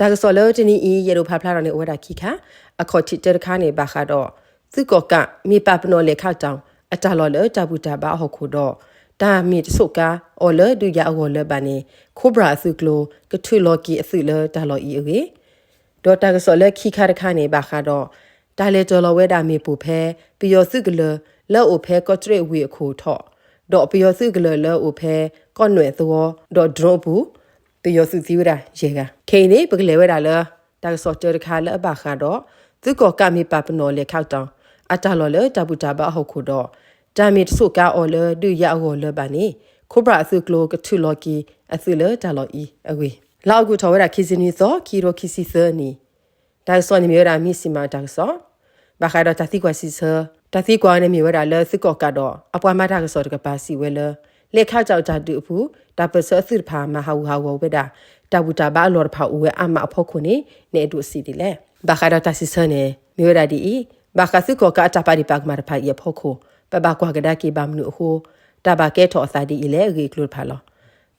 တၢ်ကစီၣ်လၢတနံၤအံၤ ယအဲၣ်ဒိးဖးဖျါထီၣ်န့ၣ် အိၣ်ဝဲဒၣ်ခံခါ, အခီၣ်ထံးတၢတခါန့ၣ် ဘၣ်ဃးဒီး သုးကီၣ်ကးမ့ၢ်ပာ်ပနီၣ်လဲၤခးတီၣ် အတၢ်လီၢ်လၢတၢ်ဘူၣ်တၢ်ဘါအဟီၣ်ခိၣ်ဒီး တၢ်မ့ၢ်တဆိးကါအီၤလၢဒုးယၤအဂီၢ်လၢၤဘၣ်န့ၣ် Cobra အသုးကျိၤ ကထုးလီၤက့ၤအသုးလၢတၢ်လီၢ်အံၤအဂ့ၢ် ဒီးတၢ်ကစီၣ်လၢခံခါတခါန့ၣ် ဘၣ်ဃးဒီး တၢ်လဲၤတၢၤလီၤဝဲဒၣ်မ့ၣ်ပိၢ်ဖဲ ပယီၤသုးကလၢၤလၢအအိၣ်ဖဲကီးတရံးဝ့ၢ်အခိၣ်ထီၣ် ဒီးပယီၤသုးကလၢၤလၢအအိၣ်ဖဲ ကီၢ်နွဲၣ်သဝီ ဒီး drone အပူၤ ပယီၤသုးသံဝဲဒၣ်ယဲၢ်ဂၤ. ခဲအံၤန့ၣ် ပကလဲၤဝဲဒၣ်လၢ တၢ်ကစီၣ်တၢတခါလၢအဘၣ်ဃးဒီး သုးကီၣ်ကးမ့ၢ်ပာ်ပနီၣ်လဲၤခးတီၣ် အတၢ်လီၢ်လၢတၢ်ဘူၣ်တၢ်ဘါအဟီၣ်ခိၣ်ဒီး တၢ်မ့ၢ်တဆိးကါအီၤလၢဒုးယၤအဂီၢ်လၢၤဘၣ်န့ၣ် Cobra အသုးကျိၤကထုးလီၤက့ၤအသုးလၢတၢ်လီၢ်အံၤအဂ့ၢ် လါအီကူးထီၣ်ဝဲဒၣ်ခံဆံနွံသီ ခံကထိခံဆံသၢနံၣ် တၢ်ကစီၣ်န့ၣ်မ့ၢ်ဝဲဒၣ် Mizzima တၢ်ကစီၣ် ဘၣ်ဃးဒီးတၢ်သံကွၢ်စံးဆၢ, တၢ်သံကွၢ်အံၤန့ၣ်မ့ၢ်ဝဲဒၣ်လၢသုးကီၣ်ကးဒီး အပှၤမၤတၢ်ကစီၣ်တကပၤစံးဝဲလၢ လဲၤခးတီၣ်တၢ်ဒုးအပူၤ တၢ်ပၢၢ်ဆၢအသုးတဖၣ်မၤဟးဂူာ်ဟးဂီၤဝဲဒၣ် တၢ်ဘူၣ်တၢ်ဘါအလီၢ်တဖၣ်အိၣ်ဝဲအါမးအဖီခိၣ်န့ၣ် နအဲၣ်ဒိးစံးဒ်လဲၣ်. ဘၣ်ဃးဒီးတၢ်စံးဆၢန့ၣ် မ့ၢ်ဝဲဒၣ်ဒ်အံၤ, ဘၣ်ဃးသုးကီၣ်ကးအတၢ်ပာ်ဒံးပာ်ကမၣ်တဖၣ်အံၤအဖီခိၣ် ပဘၣ်ကွၢ်ကဒါက့ၤဘၣ်မနုၤအဃိ တၢ်ဘၣ်ကဲထီၣ်အသးဒ်အံၤလဲၣ်အဂ့ၢ်အကျိၤတဖၣ်လီၤ.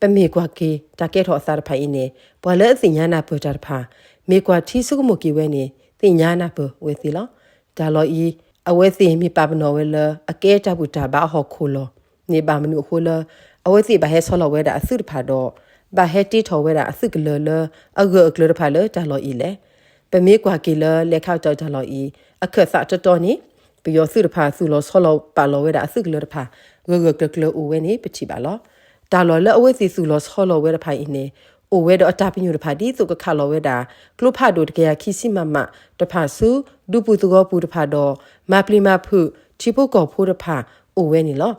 ပမ့ၢ်ကွၢ်က့ၤတၢ်ကဲထီၣ်အသးတဖၣ်အံၤန့ၣ် ပှၤလၢအသ့ၣ်ညါနၢ်ပၢၢ်တၢ်တဖၣ် မ့ၢ်ကွၢ်ထံဆိကမိၣ်က့ၤဝဲန့ၣ် သ့ၣ်ညါနၢ်ပၢၢ်ဝဲသ့လီၤ. တၢ်လီၢ်အံၤ အဝဲသ့ၣ်မ့ၢ်ပာ်ပနီၣ်ဝဲလၢ အကဲတၢ်ဘူၣ်တၢ်ဘါအဟီၣ်ခိၣ်လီၢ်န့ၣ် ဘၣ်မနုၤအဃိလၢ အဝဲသ့ၣ်ဘၣ်ဟဲဆီလီၤဝဲဒၣ်အသုးတဖၣ်ဒီး ဘၣ်ဟဲတ့ထီၣ်ဝဲဒၣ်အသုးကလၢၤလၢအဂၢၢ်အကျၢၤတဖၣ်လၢတၢ်လီၢ်အံၤလဲၣ်. ပမ့ၢ်ကွၢ်က့ၤလၢလဲၤခးတီၣ်တၢ်လီၢ်အံၤ အခၢၣ်သးတတီန့ၣ် ပယီၤသုးတဖၣ်သူၣ်လီၤဆီလီၤပာ်လီၤဝဲဒၣ်အသုးကလၢၤတဖၣ် ဂၢၢ်ဂၢၢ်ကျၢၤကျၢၤအိၣ်ဝဲန့ၣ် ပထံၣ်ဘၣ်လီၤ. တၢ်လီၢ်လၢအဝဲသ့ၣ်သူၣ်လီၤဆီလီၤဝဲတဖၣ်အံၤန့ၣ် အိၣ်ဝဲဒီးအတၢ်ပညိၣ်တဖၣ်ဒ်သိးကခးလီၤဝဲဒၣ် ကျိဖးဒိၣ်တကယၤခံဆံ မမ တဖၣ်ဆူ ဒူပူၤသဝီပူၤတဖၣ်ဒီး မၤပျံၤမၤဖုးထံဖိကီၢ်ဖိတဖၣ်အိၣ်ဝဲန့ၣ်လီၤ.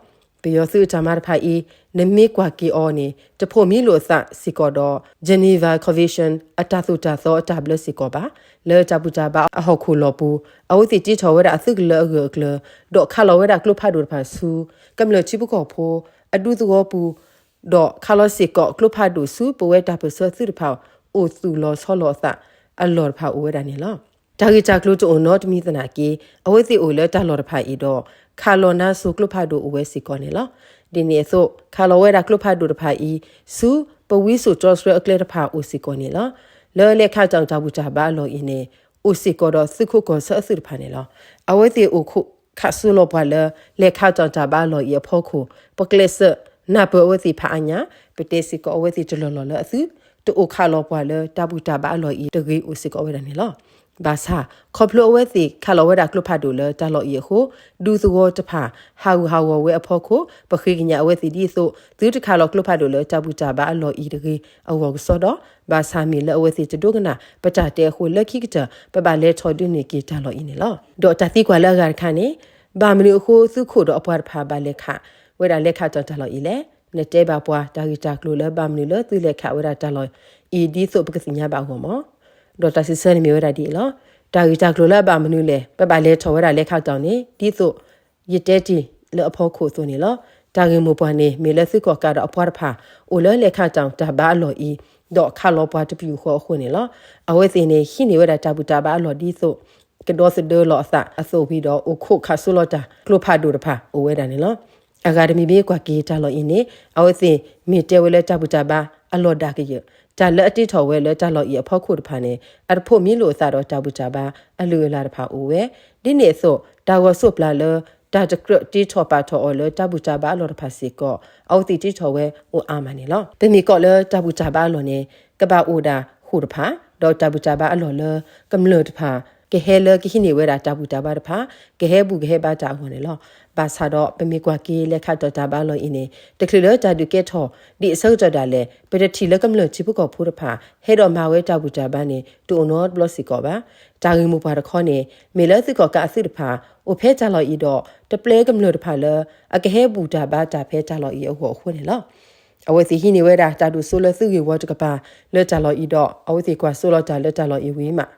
ပယီၤသုးအတၢ်မၤတဖၣ်အံၤ နမ့ၢ်ကွၢ်က့ၤအီၤန့ၣ် တဖိးမံလိာ်အသးစ့ၢ်ကီးဒီး Geneva Convention အတၢ်သိၣ်တၢ်သီအတၢ်ဘျၢစ့ၢ်ကီးဘၣ်. လၢတၢ်ဘူၣ်တၢ်ဘါအဟီၣ်ခိၣ်လီၢ်ပူၤ အဝဲသ့ၣ်တ့ထီၣ်ဝဲဒၣ်အသုးကလၢၤအဂၢၢ်အကျၢၤ ဒီးခးလီၤဝဲဒၣ်ကျိဖးဒိၣ်တဖၣ်ဆူ ကမျၢၢ်ထံဖိကီၢ်ဖိ အဒူသဝီပူၤ ဒီးခးလီၤစ့ၢ်ကီးကျိဖးဒိၣ်ဆူ ပဝဲတၢ်ပၢၢ်ဆၢသုးတဖၣ် အိၣ်သူၣ်လီၤဆီလီၤအသးအလီၢ်တဖၣ်အိၣ်ဝဲဒၣ်န့ၣ်လီၤ. တၢ်ဂ့ၢ်တၢ်ကျိၤတအိၣ်နီတမံၤသနာ်က့ အဝဲသ့ၣ်အိၣ်လၢတၢ်လီၢ်တဖၣ်အံၤဒီး ခးလီၤနါစိၤကျိဖးဒိၣ်အိၣ်ဝဲစ့ၢ်ကီးန့ၣ်လီၤ. ဒ်န့ၣ်အသိး ခးလီၤဝဲဒၣ်ကျိဖးဒိၣ်တဖၣ်အံၤ ဆူပဝံစိာ်ကၠီဆှၢအကျဲတဖၣ်အိၣ်စ့ၢ်ကီးန့ၣ်လီၤ. လၢလဲၤခးတီၣ်တၢ်ဘူၣ်တၢ်ဘါအလီၢ်အံၤန့ၣ် အိၣ်စ့ၢ်ကီးဒီးသုးခိးကီၢ်ဆၢအသုးတဖၣ်န့ၣ်လီၤ. အဝဲသ့ၣ်အိၣ်ခိးခးစိလီၤပှၤလၢ လဲၤခးတီၣ်တၢ်ဘါအလီၢ်အံၤအဖီခိၣ် ပကျဲးစၢးနၢ်ပၢၢ်အဝဲသ့ၣ်ဖးအါညါ ပတဲစ့ၢ်ကီးအဝဲသ့ၣ်တလီၢ်လီၢ်လၢအသုး တအိၣ်ခးလီၤပှၤလၢတၢ်ဘူၣ်တၢ်ဘါအလီၢ်အံၤတဂ့ၤအိၣ်စ့ၢ်ကီးဝဲဒၣ်န့ၣ်လီၤ. ဘၣ်ဆၣ် ခီဖျိအဝဲသ့ၣ်ခးလီၤဝဲဒၣ်ကျိဖးဒိၣ်လၢတၢ်လီၢ်အံၤအဃိ ဒူသဝီတဖၣ် ဟးဂူာ်ဟးဂီၤဝဲအဖီခိၣ် ပဃ့ကညးအဝဲသ့ၣ်ဒ်သိး သုတခးလီၤကျိဖးဒိၣ်လၢတၢ်ဘူၣ်တၢ်ဘါအလီၢ်အံၤတဂ့ၤအဂီၢ်ကစီဒီ ဘၣ်ဆၣ်မ့ၢ်လၢအဝဲသ့ၣ်တဒိကနၣ် ပတၢ်တဲအဃိ လၢခံကတၢၢ် ပဘၣ်လဲၤထီၣ်ဒုးန့ၢ်က့ၤတၢ်လီၢ်အံၤန့ၣ်လီၤ. ဒီးတၢ်သံကွၢ်လၢအဂၤတခါန့ၣ် ဘၣ်မနုၤအဃိသုးခိၣ်ဒီးအပှၤတဖၣ်ဘၣ်လဲၤခးဝဲဒၣ်လဲၤခးတီၣ်တၢ်လီၢ်အံၤလဲၣ်. နတဲဘၣ်ပှၤတၢ်ဂ့ၢ်တၢ်ကျိၤလၢဘၣ်မနုၤလၢသုးလဲၤခးဝဲဒၣ်တၢ်လီၢ်အံၤဒ်သိးပကသ့ၣ်ညါဘၣ်အဂီၢ်မး ဒီးတၢ်စံးဆၢန့ၣ်မ့ၢ်ဝဲဒၣ်ဒ်အံၤလီၤ. တၢ်ဂ့ၢ်တၢ်ကျိၤလၢအဘၣ်မနုၤလဲၣ် ပဘၣ်လဲၤထီၣ်ဝဲဒၣ်လဲၤခးတီၣ်န့ၣ် ဒ်သိး ယတဲတ့ၢ်လၢအဖီခိၣ်အသိးန့ၣ်လီၤ. တၢ်ဂ့ၢ်မိၢ်ပှၢ်န့ၣ် မ့ၢ်လၢသုးကီၣ်ကးဒီးအပှၤတဖၣ် အိၣ်လၢလဲၤခးတီၣ်တၢ်ဘါအလီၢ်အံၤ ဒီးခးလီၤပှၤတပယူာ်ဃီအဃိန့ၣ်လီၤ. အဝဲသ့ၣ်န့ၣ် ဟံးန့ၢ်ဝဲဒၣ်တၢ်ဘူၣ်တၢ်ဘါအလီၢ်ဒ်သိး ကဒီသဒၢလီၤအသးအသိးဝံၤဒီး အိၣ်ခိးခးစိလီၤတၢ်ကျိဖးဒိၣ်တဖၣ်အိၣ်ဝဲဒၣ်န့ၣ်လီၤ. အဂၤတမံၤမ့ၢ်ကွၢ်က့ၤတၢ်လီၢ်အံၤန့ၣ် အဝဲသ့ၣ်မ့ၢ်တဲဝဲလၢတၢ်ဘူၣ်တၢ်ဘါအလီၢ်ဒၣ်ကယၢၢ် တၢ်လၢအတ့ထီၣ်ဝဲလၢတၢ်လီၢ်အံၤအဖီခိၣ်တဖၣ်န့ၣ် အတဖိးမံလိာ်အသးဒီးတၢ်ဘူၣ်တၢ်ဘါအလုၢ်အလၢ်တဖၣ်အိၣ်ဝဲ, ဒ်န့ၣ်အသိး တၢ်ဂီၤစိးပျၢ်လၢ တၢ်တကြၢးတ့ထီၣ်ပာ်ထီၣ်အီၤလၢတၢ်ဘူၣ်တၢ်ဘါအလီၢ်တဖၣ်စ့ၢ်ကီး အဝဲသ့ၣ်တ့ထီၣ်ဝဲအိၣ်အါမးန့ၣ်လီၤ. ပမ့ၢ်ကွၢ်လၢတၢ်ဘူၣ်တၢ်ဘါအလီၢ်န့ၣ် ကဘၣ်အိၣ်ဒၣ်ဃိာ်တဖၣ် ဒီးတၢ်ဘူၣ်တၢ်ဘါအလီၢ်လၢကမျၢၢ်တဖၣ် ကဟဲလၢကဟံးန့ၢ်ဝဲဒၣ်တၢ်ဘူၣ်တၢ်ဘါတဖၣ် ကဟဲဘူၣ်ကဟဲဘါတၢ်အဂီၢ်န့ၣ်လီၤ. ဘၣ်ဆၣ်ဒီးပမ့ၢ်ကွၢ်က့ၤလဲၤခးတီၣ်တၢ်ဘါအလီၢ်အံၤန့ၣ် တချုးလၢတၢ်ဒုးကဲထီၣ်ဒံးအဆၢကတီၢ်ဒၣ်လဲာ် ပတထံၣ်လၢကမျၢၢ်ထံဖိကီၢ်ဖိတဖၣ် ဟဲဒီးမၤဝဲတၢ်ဘူၣ်တၢ်ဘါန့ၣ် တအိၣ်နီတဘျီစ့ၢ်ကီးဘၣ်. တၢ်ဂ့ၢ်မိၢ်ပှၢ်တခီန့ၣ် မ့ၢ်လၢသုးကီၣ်ကးအသုးတဖၣ် အိၣ်ဖဲတၢ်လီၢ်အံၤဒီး တပျဲကမျၢၢ်တဖၣ်လၢ အကဟဲဘူၣ်တၢ်ဘါတၢ်ဖဲတၢ်လီၢ်အံၤအဂီၢ်အဃိန့ၣ်လီၤ. အဝဲသ့ၣ်ဟံးန့ၢ်ဝဲဒၣ်တၢ်ဒိၣ်စိလၢသုးဂ့ၢ်ဝီတကပၤလၢတၢ်လီၢ်အံၤဒီး အဝဲသ့ၣ်ကွၢ်စိလီၤတၢ်လၢတၢ်လီၢ်အံၤဝံၤမး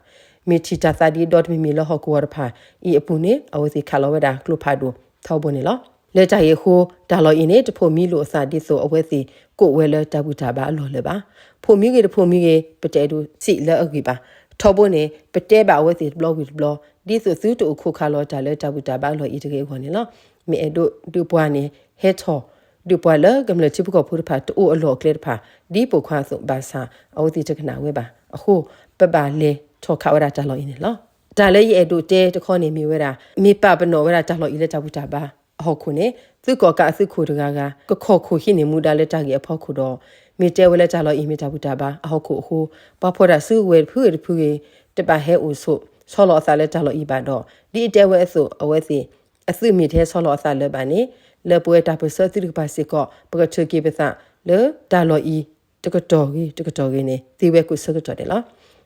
မ့ၢ်ထံၣ်တၢ်သးဒ်ဒီတမံၤမံၤလၢဟီၣ်ကဝီၤတဖၣ်အံၤအပူၤန့ၣ် အဝဲသ့ၣ်ခးလီၤဝဲဒၣ်ကျိဖးဒိၣ်ထီဘိန့ၣ်လီၤ. လၢတၢ်အံၤအဃိ တၢ်လီၢ်အံၤန့ၣ် တဖိးမံလိာ်အသးဒ်သိးအဝဲသ့ၣ်ကိးဝဲလၢတၢ်ဘူၣ်တၢ်ဘါအလီၢ်လၢၤဘၣ်. ဖိးမံဂ့ၤတဖိးမံဂ့ၤ ပတအဲၣ်ဒိးစံးလၢအဂ့ၢ်ဘၣ်. ထီဘိန့ၣ် ပတဲဘၣ်အဝဲသ့ၣ်တဘျီဝံၤတဘျီ ဒ်သိးသုတအိၣ်ခိးခးလီၤတၢ်လၢတၢ်ဘူၣ်တၢ်ဘါအလီၢ်အံၤတဂ့ၤအဂီၢ်န့ၣ်လီၤ. မ့ၢ်အဲၣ်ဒိးဒုးပှၤန့ၣ် ဟဲထီၣ်ဒုးပှၤလၢကမျၢၢ်ထံဖိကီၢ်ဖိတဖၣ်တအိၣ်အလီၢ်အကျဲတဖၣ် ဒ်ပိာ်ခွါအသိးဘၣ်ဆၣ် အဝဲသ့ၣ်တကနၣ်ဝဲဘၣ်. အဃိ ပဘၣ်လဲၤထီၣ်ခးဝဲဒၣ်တၢ်လီၢ်အံၤန့ၣ်လီၤ. တၢ်လၢယအဲၣ်ဒိးတဲတခီန့ၣ်မ့ၢ်ဝဲဒၣ် မ့ၢ်ပာ်ပနီၣ်ဝဲဒၣ်တၢ်လီၢ်အံၤလၢတၢ်ဘူၣ်တၢ်ဘါအဟီၣ်ခိၣ်န့ၣ် သုးကီၣ်ကးအသုးခိၣ်တဂၤဂၤ ကခီၣ်ခိၣ်ဟံးန့ၢ်မူဒါလၢတၢ်ဂ့ၢ်အဖီခိၣ်ဒီး မ့ၢ်တဲဝဲလၢတၢ်လီၢ်အံၤမ့ၢ်တၢ်ဘူၣ်တၢ်ဘါအဟီၣ်ခိၣ်အဃိ ပှၤဖီၣ်တၢ်စုကဝဲၤတဖုဂ့ၤတဖုဂ့ၤ တဘၣ်ဟဲအိၣ်ဆိးဆီလီၤအသးလၢတၢ်လီၢ်အံၤဘၣ်ဒီး ဒ်အတဲဝဲအသိး အဝဲသ့ၣ်အသုးမ့ၢ်တဟဲဆီလီၤအသးလၢၤဘၣ်န့ၣ် လၢပဝဲတၢ်ပၢၢ်ဆၢသုးတကပၤစ့ၢ်ကီး ပကထုးက့ၤပသးလၢတၢ်လီၢ်အံၤ တကတီၢ်ဂ့ၤတကတီၢ်ဂ့ၤန့ၣ် သ့ဝဲကိးဆၢကတီၢ်ဒဲးလီၤ.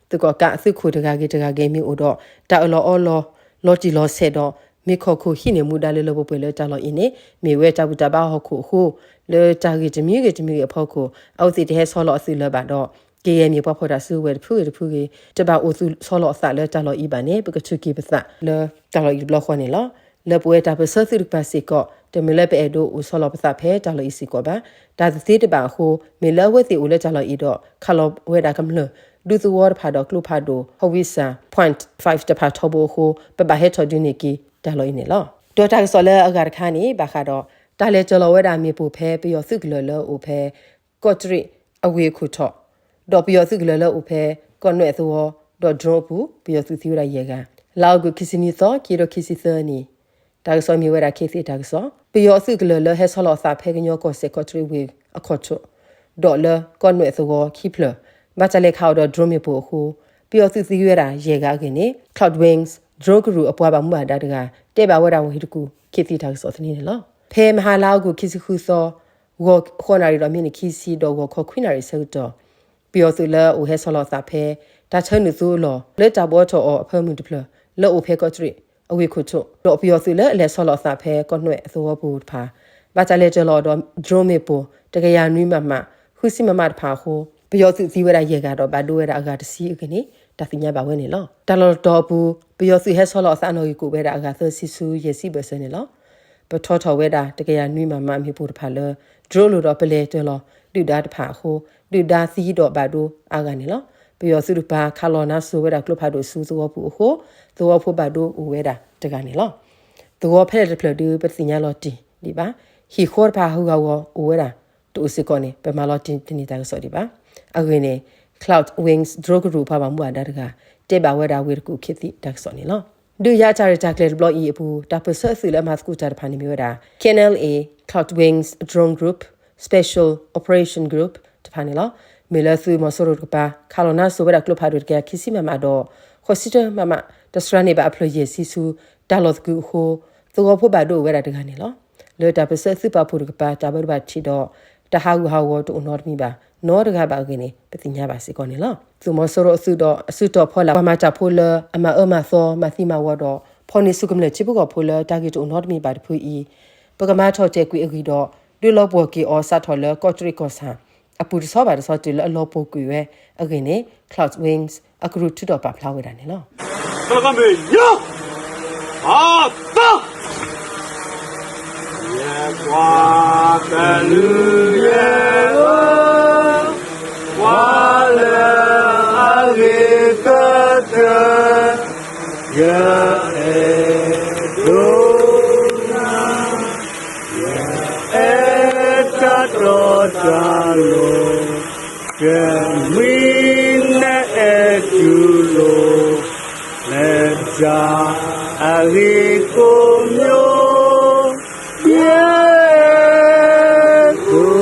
သုးကီၣ်ကးအသုးခိၣ်တဂၤဂ့ၤတဂၤဂ့ၤမ့ၢ်အိၣ်ဒီး တၢ်အၢၣ်လီၤအီလီၤ လီၤတံၢ်လီၤဆဲးဒီး မ့ၢ်ခီၣ်ခိၣ်ဟံးန့ၢ်မူဒါလၢလၢပှဲၤပှဲၤလၢတၢ်လီၢ်အံၤန့ၣ် မ့ၢ်ဝဲတၢ်ဘူၣ်တၢ်ဘါအဟီၣ်ခိၣ်အဃိ လၢတၢ်ဂ့ၢ်တမံၤဂ့ၤတမံၤဂ့ၤအဖီခိၣ် အဝဲသ့ၣ်တဟဲဆီလီၤအသုးလၢၤဘၣ်ဒီး ကယဲၢ်မ့ၢ်ပှၤဖီၣ်တၢ်စုကဝဲၤတဖုဂ့ၤတဖုဂ့ၤ တဘၣ်အိၣ်သူၣ်ဆီလီၤအသးလၢတၢ်လီၢ်အံၤဘၣ်န့ၣ် ပကထုးက့ၤပသးလၢတၢ်လီၢ်အံၤတဘျီဃီန့ၣ်လီၤ. လၢပဝဲတၢ်ပၢၢ်ဆၢသုးတကပၤစ့ၢ်ကီး တမ့ၢ်လၢပအဲၣ်ဒိးအိၣ်ဆီလီၤပသးဖဲတၢ်လီၢ်အံၤစ့ၢ်ကီးဘၣ်. တၢ်တသ့တဘၣ်အဃိ မ့ၢ်လၢအဝဲသ့ၣ်အိၣ်လၢတၢ်လီၢ်အံၤဒီး ခးလီၤဝဲဒၣ်ကမျၢၢ် ဒူသဝီတဖၣ်ဒီးကျိဖးဒိၣ် howitzer point five တဖၣ်ထီဘိအဃိ ပဘၣ်ဟဲထီၣ်ဒုးန့ၢ်က့ၤတၢ်လီၢ်အံၤန့ၣ်လီၤ. ဒီးတၢ်ကစီၣ်လၢအဂၤတခါန့ၣ် ဘၣ်ဃးဒီး တၢ်လဲၤတၢၤလီၤဝဲဒၣ်မ့ၣ်ပိၢ်ဖဲပယီၤသုးကလၢၤလၢအအိၣ်ဖဲ ကီးတရံးအဝ့ၢ်အခိၣ်ထီၣ် ဒီးပယီၤသုးကလၢၤလၢအအိၣ်ဖဲ ကီးနွဲၣ်သဝီ ဒီး drone အပူၤ ပယီၤသုးသံဝဲဒၣ်ယဲၢ်ဂၤ လါအီကူးခံဆံနွံသီ ခံကထိခံဆံသၢနံၣ် တၢ်ကစီၣ်မ့ၢ်ဝဲဒၣ် ခေတ်သစ် တၢ်ကစီၣ် ပယီၤသုးကလၢၤလၢဟဲဆီလီၤအသးဖဲကညီကီၢ်စဲၣ်ကီးတရံးဝ့ၢ်အခီၣ်ထီၣ် ဒီးလၢကီးနွဲၣ်သဝီခံဖျၢၣ် ဘၣ်တၢ်လဲၤခးအီၤဒီး drone မ့ၣ်ပိၢ်အဃိ ပယီၤသုးသံဝဲဒၣ်ယဲၢ်ဂၤအဂ့ၢ်န့ၣ် Cloud Wings drone ကရူၢ်အပှၤဘၣ်မူဘၣ်ဒါတဂၤ တဲဘၣ်ဝဲဒၣ်ဝ့ၢ်တကူၣ် ခေတ်သစ် တၢ်ကစီၣ်သန့န့ၣ်လီၤ. ဖဲမဟါလါအီကူးခံဆံဃုသီ ဂီၤဃိးနၣ်ရံၣ်ဒီးမံးနံးခံဆံဒီးဂီၤခီခွံနၣ်ရံၣ်ဆၢကတီၢ် ပယီၤသုးလၢအအိၣ်ဟဲဆီလီၤအသးဖဲ တၢ်ထၢနုာ်သိအလီၢ် လၢတၢ်ဘှီထီၣ်အီၤအဖၢမုၢ်တဖျၢၣ် လၢအအိၣ်ဖဲကီးတရံးအဝ့ၢ်ခိၣ်ထီၣ် ဒီးပယီၤသုးလၢအလဲၤဆီလီၤအသးဖဲကီးနွဲၣ်အသဝီပူၤတဖၣ် ဘၣ်တၢ်လဲၤတၢၤလီၤအီၤဒီး drone မ့ၣ်ပိၢ် တကယၤနွံမမ ဃုဆံမမတဖၣ်အဃိ ပယီၤသုးသံဝဲဒၣ်ယဲၢ်ဂၤဒီးဘၣ်ဒိဝဲဒၣ်အဂၤတဆံအဂ့ၢ်န့ၣ် တၢ်သ့ၣ်ညါဘၣ်ဝဲန့ၣ်လီၤ. တၢ်လီၢ်တတီၤအပူၤ ပယီၤသုးဟဲဆီလီၤအသးအနီၣ်ဂံၢ်ကအိၣ်ဝဲဒၣ်အဂၤသၢဆံဆူယဲၢ်ဆံဘၢၣ်စၢၤန့ၣ်လီၤ. ပထီထီၣ်ဝဲဒၣ် တကယၤနွံမမ မ့ၣ်ပိၢ်တဖၣ်လၢ drone လိၤဒီးပလဲၤတၢၤလီၤ ဒုၣ်ဒါတဖၣ်အဃိ ဒုၣ်ဒါသံဒီးဘၣ်ဒိအါဂၤန့ၣ်လီၤ. ပယီၤသုးတကပၤ ခးလီၤနါစိၤဝဲဒၣ်ကျိဖးဒိၣ်ဆူသဝီပူၤအဃိ သဝီဖိဘၣ်ဒိအိၣ်ဝဲဒၣ်တဂၤန့ၣ်လီၤ. သဝီဖဲလဲၣ်တဖျၢၣ်ဒုး ပတသ့ၣ်ညါလီၤတံၢ်ဒံးဘၣ်. ဟံၣ်ဃီတဖၣ်ဟးဂူာ်ဟးဂီၤအိၣ်ဝဲဒၣ်တအိၣ်စ့ၢ်ကီးန့ၣ် ပမၤလီၤတံၢ်တန့ၢ်တၢ်ကစီၣ်ဒံးဘၣ်. အဂ့ၢ်န့ၣ် Cloud Wings drone ကရူၢ်အပှၤဘၣ်မူဘၣ်ဒါတဂၤ တဲဘၣ်ဝဲဒၣ်ဝ့ၢ်တကူၣ် ခေတ်သစ် တၢ်ကစီၣ်န့ၣ်လီၤ. ဒုးယၤတၢ်ရဲၣ်တၢ်ကျဲၤတဘျီအံၤအပူၤ တၢ်ပၢၢ်ဆၢအသုးလၢအမၤသကိးတၢ်တဖၣ်န့ၣ်မ့ၢ်ဝဲဒၣ် K N L A Cloud Wings Drone Group Special Operation Group တဖၣ်န့ၣ်လီၤ. မ့ၢ်လၢသုးမီၤစိရိၤတကပၤ ခးလီၤနါစိၤဝဲဒၣ်ကျိဖးဒိၣ်တကယၤခံဆံမမဒီး ဃိးဆံတၢမမ တစှၤန့ၢ်ဘၣ်အဖျၢၣ်ယဲၢ်ဆံဆူ တၢ်လီၢ်သကုၤအဃိ သဝီဖိဘၣ်ဒိအိၣ်ဝဲဒၣ်တဂၤန့ၣ်လီၤ. လၢတၢ်ပၢၢ်ဆၢသုးပာ်ဖှိၣ်တကပၤ တၢ်ဘၣ်ဒိဘၣ်ထံးဒီး တၢ်ဟးဂူာ်ဟးဂီၤတအိၣ်နီတမံၤဘၣ် နီတဂၤဘၣ်အဂ့ၢ်န့ၣ် ပသ့ၣ်ညါဘၣ်စ့ၢ်ကီးန့ၣ်လီၤ. သုးမီၤစိရိၤအသုးဒီးအစုတီၤဖီလာ် ပှၤမၤတၢ်ဖိလၢအမၤအၢမၤသီ မၤသံမၤဝီဒီး ဖီၣ်န့ၢ်ဆူၣ်ကမျၢၢ်ထံဖိကီၢ်ဖိလၢတၢ်ဂ့ၢ်တအိၣ်နီတမံၤဘၣ်တဖုအံၤ ပကမၤထီၣ်တဲာ်ကွံာ်အဂံၢ်ဒီး ဒုးလီၤပှီၢ်က့ၤအီၤစးထီၣ်လၢကီးတရံးကီၢ်ဆၣ် အပူၤတဆီဘၣ်တဆီတုၤလၢအလီၤပှီၢ်ကွံာ်ဝဲအဂ့ၢ်န့ၣ် Cloud Wings အကရူၢ်ထုးထီၣ်ပာ်ဖျါဝဲဒၣ်န့ၣ်လီၤ. ယဲၢ်ပှၤကလုာ်ယဲၢ်ဧၢ, ပှၤလၢအဂ့ၤကတၢၢ်, ယအဲၣ်ဒိးနၤ, ယအဲၣ်တၢ်တီတၢ်လိၤ, ကဲမံနအဲၣ်တူၢ်လိာ်, လၢတၢ်အဂ့ၤကိးမျိုး, ယဲၢ်ဧၢ,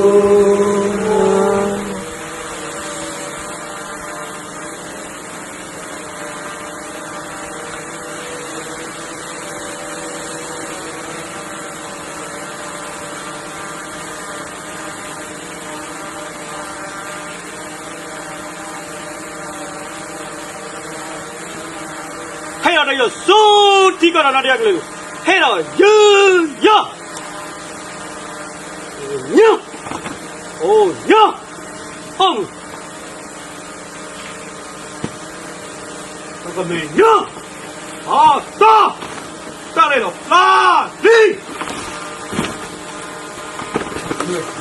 ဟဲဒီးတၢ်ယီၤဆူထံကီၢ်ဒီး နီၢ်တယၢ်ကလုာ်, ဟဲဒီးယုယီၢ်, ညၣ်, အိၣ်ညၣ်, အိၣ်မုၢ်, ကမ့ၢ်ညၣ်, အသီ, တၢ်ရဲၣ်ဒီးပျၢ်လံ.